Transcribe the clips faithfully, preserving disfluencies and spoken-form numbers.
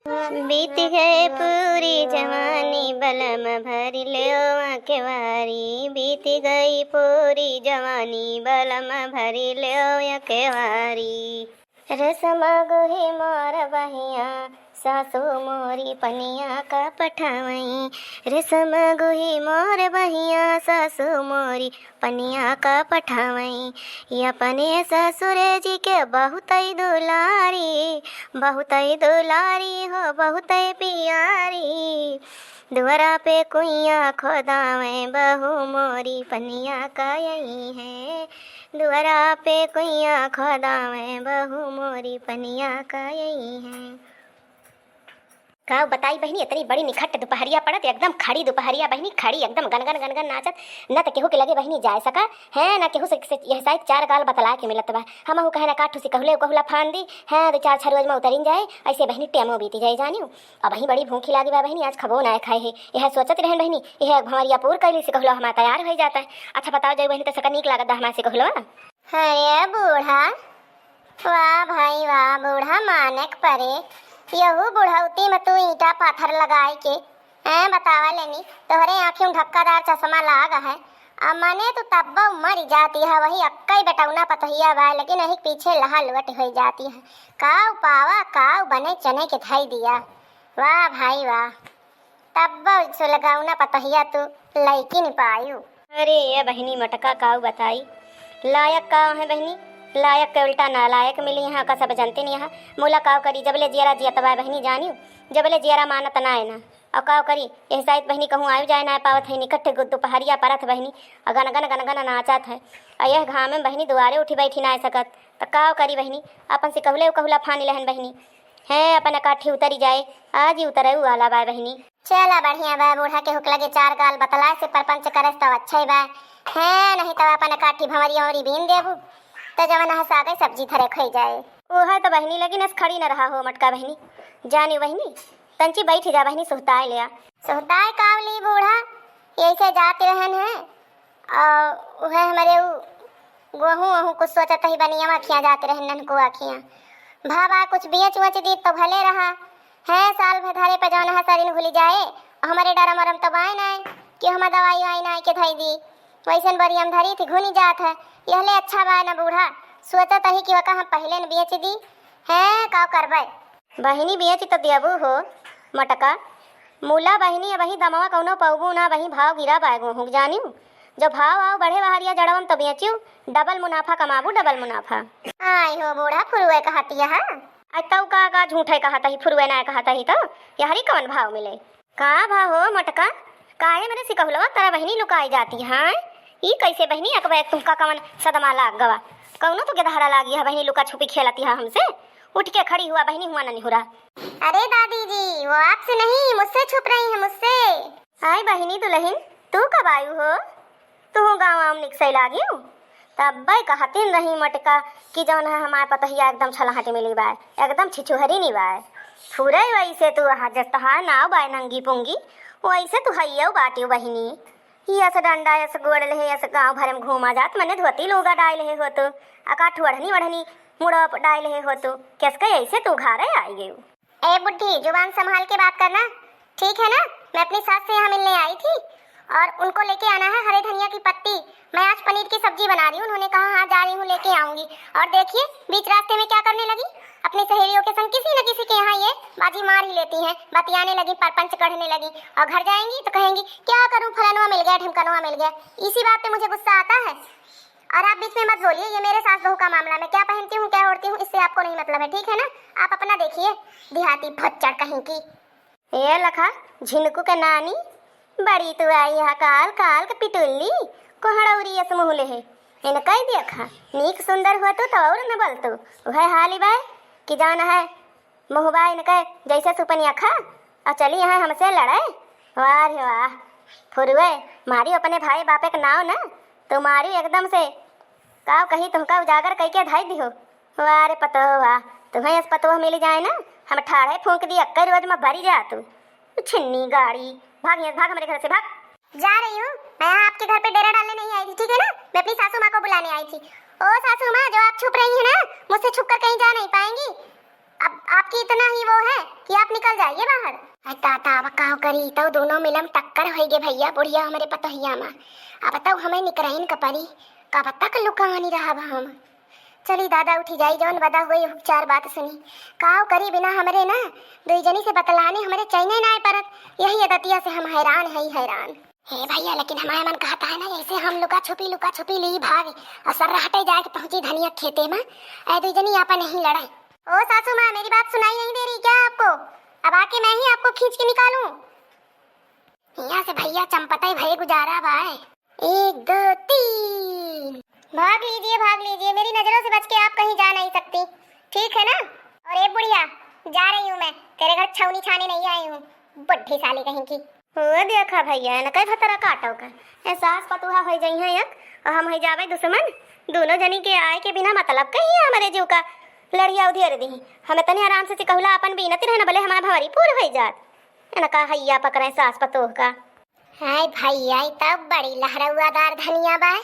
बीत गए पूरी जवानी बलम भरि लेव अकेवारी, बीत गई पूरी जवानी बलम भरि लेव अकेवारी। रेशम गोही मोर बहिया, सासू मोरी पनिया का पठावई। रेशम गोही मोर बहिया, सासू मोरी पनिया का पठावई। ई अपने ससुरे जी के बहुतई दुलारी, बहुतई दुलारी हो, बहुतई पियारी। दुअरा पे कुइया खोदावई, बहू मोरी पनिया का अइहैं। दुअरा पे कुइया खोदावई, बहू मोरी पनिया का अइहैं। का बताई बहिनी, इतनी बड़ी निखट दुपहरिया पड़त, एकदम खड़ी दुपहरिया बहिनी, खड़ी एकदम गनगन गनगन नाचत। न त केहू के लगे बहिनी जाए सका है, न केहू से, से यह साइत चार गाल बतलाए के मिलत बा। हमहू कहे न काठू से कहले कहूला फान दी है, दो चार छरुअज में उतरिन जाए, ऐसे बहिनी टेमो बीती जाए जानियो। अब वही बड़ी भूखी लागी बा बहिनी, आज खबो ना खाए है। यह सोचत रहन बहिनी, यह एक भंवरिया पूर कैली से कहलो हमार तैयार हो जाता है। अच्छा बताओ जाई बहिनी, त सका नीक लागत बा हमार से कहलो? अरे बूढ़ा, वाह भाई वाह, बूढ़ा मानक परे। यहू बुढ़ौती में तू ईंटा पाथर लगाए के, हैं, बतावा लेनी, तोहरे आँखी में ढक्कादार चश्मा लाग है। आ मने तू तब्बो मर जाती है, वही अक्कई बेटौना पतोहिया बा, लेकिन वही पीछे लहा लुवट हो जाती है। काऊ पावा, काऊ बने चने के धई दिया। वाह भाई वाह। तब्बो सुलगौना पतोहिया तू लइकिन पायू। अरे ये बहिनी मोटका काऊ बताई, लायक काऊ है बहिनी, लायक के उल्टा नालायक मिली यहाँ का सब जनते नहीं यहाँ। मुला काऊ करी, जबले जियरा जियत बा बहिनी जानियो, जबले जियरा मानत ना है ना। और काऊ करी, यह साइत बहिनी कहूँ आयु जाए ना पावत है, निकट गु-, दुपहरिया परत बहिनी, और गन गन गन गन नाचत है। और यह घाम में बहिनी दुआरे उठी बैठी ना सकत, त काऊ करी बहिनी, अपन से कहले कहूला फानी लहन बहिनी। हैं, अपन काठी उतरी जाए, आज ही उतरे वाला बा बहिनी। चला बढ़िया बा, बूढ़ा के हुक लगे चार गाल बतलाए से परपंच करे तब अच्छा ही बा। हैं, नहीं तब अपन काठी भंवरी औरी बीन देबू, त जवन है सागे सब्जी धरे खई जाए। ओह त बहिनी, लेकिन अस खड़ी न रहा हो मोटका बहिनी। जानी बहिनी, तंची बैठ जा बहिनी, सुहताए ले आ। सुहताए कावली बूढ़ा, यही से जात रहन है। और उहे हमरे उ गोहूँ वहूँ कुछ सोचत ही बनिया अखियाँ जात रहे ननको अखियाँ। भावा कुछ बेच वच दी तो भले रहा। है साल भर धरे पे जौन है सरिन घुली जाए। और हमरे डरम अरम तो बाय नाय कि हम दवाई वाई नाय के धई दी। वैसन बरियम धरी थी घुनी जात है। यहले अच्छा बाय ना बूढ़ा। सोचत ही कि वका हम पहले न बेच दी। है का करबे? बहिनी बेच त देबू हो मोटका। मूला बहिनी अबही दमवा कौनो पौबू ना, बही भाव गिरा बाय गोहूँ जानियो। जो भाव आव बढ़े बहरिया जड़वम तो बेचियो, डबल मुनाफा कमाबू, डबल मुनाफा। आई हो बूढ़ा फुरुए कहतिया है। आई तऊ का, का झूठे कहत ही, फुरुए ना कहत ही तो यहरी कवन भाव मिले? का भाव हो मोटका? काहे मेरे सिकहुलवा तरा बहिनी लुकाई जाती है? ई कैसे बहिनी अकबे तुमका कवन सदमा लाग गवा? कौनो तो गेदहरा लागी है बहिनी लुका छुपी खेलती है हमसे। उठ के खड़ी हुआ बहिनी हुआ ननिहुरा। अरे दादी जी, वो आपसे नहीं, मुझसे छुप रही है, मुझसे। आई बहिनी दुलहिन, तू कब आयु हो? तू गाँव आम निकसै लागिउ? तब्बै कहतिन रही मोटका कि जौन है हमार पतोहिया एकदम छलहट मिली बाय, एकदम छिछुहरी नी बाय। फुरै वैसे तू अहा जस तहार नाव बाय नंगी पुंगी, वैसे तू हइयौ बाटिउ बहिनी। यस डंडा, यस गोड़ लेहे, यस गाँव भरे में घूमा जात, मने धोती लूगा डाय लेहे हो तू, अकाठ ओढ़नी ओढ़नी मुड़ो डाय लेहे हो तू, केसके ऐसे तू घरे आई गयू? ए बुड्ढी, जुबान संभाल के बात करना, ठीक है ना? मैं अपनी सास से यहाँ मिलने आई थी और उनको लेके आना है हरे धनिया की पत्ती। मैं आज पनीर की सब्जी बना रही हूँ, उन्होंने कहा, "हाँ, जा रही हूँ, लेके आऊंगी।" और देखिए, बीच रास्ते में क्या करने लगी, अपनी सहेलियों के संग किसी न किसी के यहाँ ये बाजी मार ही लेती हैं, बतियाने लगी, परपंच कढ़ने लगी। और घर जाएंगी तो कहेंगी, "क्या करूँ, फलानवा मिल गया, ढिमकनवा मिल गया।" इसी बात पे मुझे गुस्सा आता है। और आप बीच में मत बोलिए, ये मेरे सास बहू का मामला, मैं क्या पहनती हूँ, क्या ओढ़ती हूँ, इससे आपको नहीं मतलब है, ठीक है ना? आप अपना देखिए, देहाती भच्चड़ कहीं की। ए लखा, झिनकू के नानी, बड़ी तू आई हा काल काल के पिटुल्ली, कोहड़ौरी अस मुँह लेहे। इनका ही देखा, नीक सुंदर हुआ तू तो और न बोल तू, वह हाली बाय कि जाना है मुँहबा इनके जैसे सुपनिया खा, और चली यहाँ हमसे लड़े। वाह रे वाह, फुरुए, मारी अपने भाई बापे के नाव ना, तो मारी एकदम से, काव कही तुमका उजागर कई के धाई दिहो। वाह रे पतोह वाह, तुम्हें यस पतोह मिली जाए ना, हम ठाढ़े फूंक दी, अक्के रोज में भरी जा तू। छिन्नी गाड़ी, भाग यहाँ से, भाग हमारे घर से, भाग। जा रही हूँ, मैं यहाँ आपके घर पे डेरा डालने नहीं आई थी, ठीक है ना? मैं अपनी सासू माँ को बुलाने आई थी। ओ सासू माँ, जो आप छुप रही हैं ना, मुझसे छुप कर कहीं जा नहीं पाएंगी। अब आपकी इतना ही वो है कि आप निकल जाइए बाहर। अरे दादा, अब का करी, तउ दोनों मिलम टक्कर होइगे भइया, बुढ़िया हमरे पतोहिया मा। अब तउ हमें निकरइन क परी, कब तक लुकानी रहब हम। चली दादा, उठी जाई, जौन बदा हुई चार बात सुनी। काव करी बिना हमरे ना, दुई जनी से बतलाने हमरे चैने नाय परत, यही अदतिया से हम हैरान हई, हैरान। हे भइया, लेकिन हमारे मन कहता है ना, ऐसे हम लुका छुपी, लुका छुपी ली भाग, और सर हटे जाए के पहुंची धनिया खेते मा, ऐ दुई जनी आपा नहीं लड़े। ओ सासू माँ, मेरी बात सुनाई नहीं दे रही क्या आपको? अब आके मैं ही आपको खींच के निकालूं। यहाँ से भइया चंपतई भये गुजारा बाय। एक, दो, तीन। भाग लीजिए, भाग लीजिए, मेरी नजरों से बच के आप कहीं जा नहीं सकती, ठीक है ना? और ए बुढ़िया, जा रही हूँ मैं, तेरे घर छौनी छाने नहीं आई हूँ, बुढ़ी साली कहीं की। ओ देखा भइया, न कई भतरा काटो का। ए सास पतोहा होई जइहैं एक, और हम होई जाबै दुश्मन। दोनों जनी के आए के बिना मतलब कहीं है हमरे जीव का लड़िया उधेर दी। हम इतने आराम से चिकहुला अपन बीनत रहे न, भले हमार भंवरी फूल होई जात। इनका हैया पकड़े सास पतोह का। हाय भइया, ई तब बड़ी लहरौआदार धनिया बा।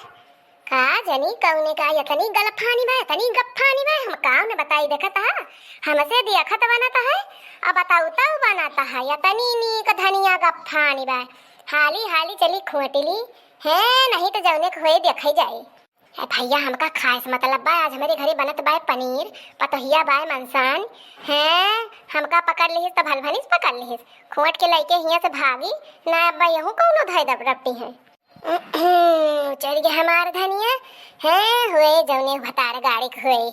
का जनी कउने का यतनी गलफानी बा, यतनी गप्फानी बा, हम काव न बताई देखत हा। हमसे देखत बनत है, अब बताऊ तऊ बनत है, यतनी नीक धनिया गप्फानी बा। हाली हाली चली खोट ली, हैं, नहीं तो जौने के होए देखै जाए। ए भइया, हमका खाए से मतलब बा, आज हमरे घरे बनत बा पनीर, पतोहिया बा मनसान, हैं, हमका पकड़ लिहिस त भलभनिस पकड़ लिहिस, खोट के लइके हियां से भागी, ना अब यहू कौनो धै दब रपटी है। चढ़ गया हमार धनिया, हैं, हुए जौने भतार गाड़ी के हुए।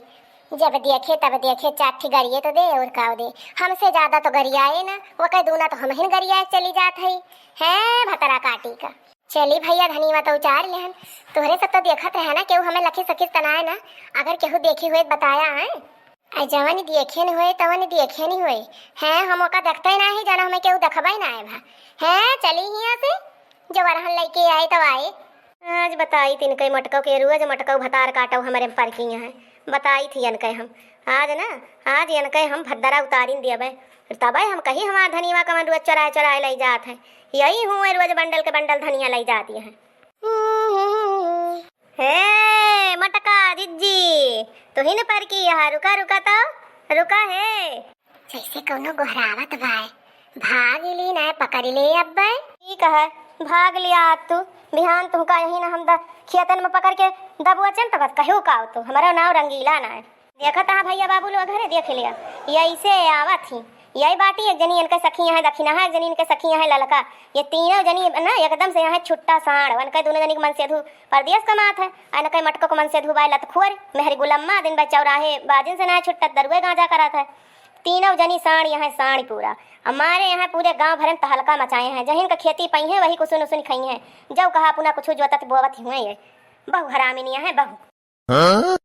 जब देखे तब देखे, चार ठी गरिये तो दे और काव दे। हमसे ज्यादा तो गरियाए ना, वो कह दूना तो हमहिन गरियाए चली जात है। हैं, भतरा काटी का। चली भइया, धनिया तो उचार लेहन। तोहरे सब तो देखत रहे ना, केहू हमें लखी सखी तनाए ना। अगर केहू देखी हुए तो बताया है। आ जवन देखे न होए, तवन देखे नहीं होए। हैं, हम ओका देखते ना ही, जाना हमें केहू देखबे ना है भा। हैं, चली हियां से, जब अरहन लइके आए तब आए। आज बताई तिनके मटको के, रोज मटको भतार काटो हमरे पर की हैं। बताई थी इनके हम। आज ना, आज इनके हम भद्दरा उतारिन दियबे। तबे हम कही हमार धनिया कवन रोज चोराए चोराए लई जात है। यही हुए रोज बंडल के बंडल धनिया लई जाती है। हे मटका जिज्जी, तुहिन पर की यहाँ रुका, रुका तो, रुका हे। जैसे कौनो गोहरावत बाय, भाग ली ना पकड़ ले अब्बे। ठीक है, भाग लिया आज तू, बिहान तुहका यही ना हम द-, खेतन में पकड़ के दबोचन तो बस कहू का तू, हमारा नाव रंगीला ना है। देखत हा भइया बाबू लोग घरे देख लिया, ये ऐसे आवत ही, यही बाटी एक जनी इनके सखी है दखिना है, एक जनी इनके सखी है ललका। ये तीनों जनी ना एकदम से यहाँ छुट्टा साँड़, इनके दोनों जनी के मनसेधू परदेस कमात है, इनके मटको के मनसेधू बाय लतखोर, मेहरी गुलम्मा दिन भर चौराहे बाजिन से ना छुट्टत दरुए गांजा करत है। तीनों जनी साँड़ यहाँ साँड़ पूरा, हमारे यहाँ पूरे गांव भरन तहलका मचाए हैं। जहिन का खेती पई है वही कुसुन उसुन खई हैं, जब कहा अपना कुछ जोतत बोवत हुए ये। बहु हरामिनिया है बहु। हाँ?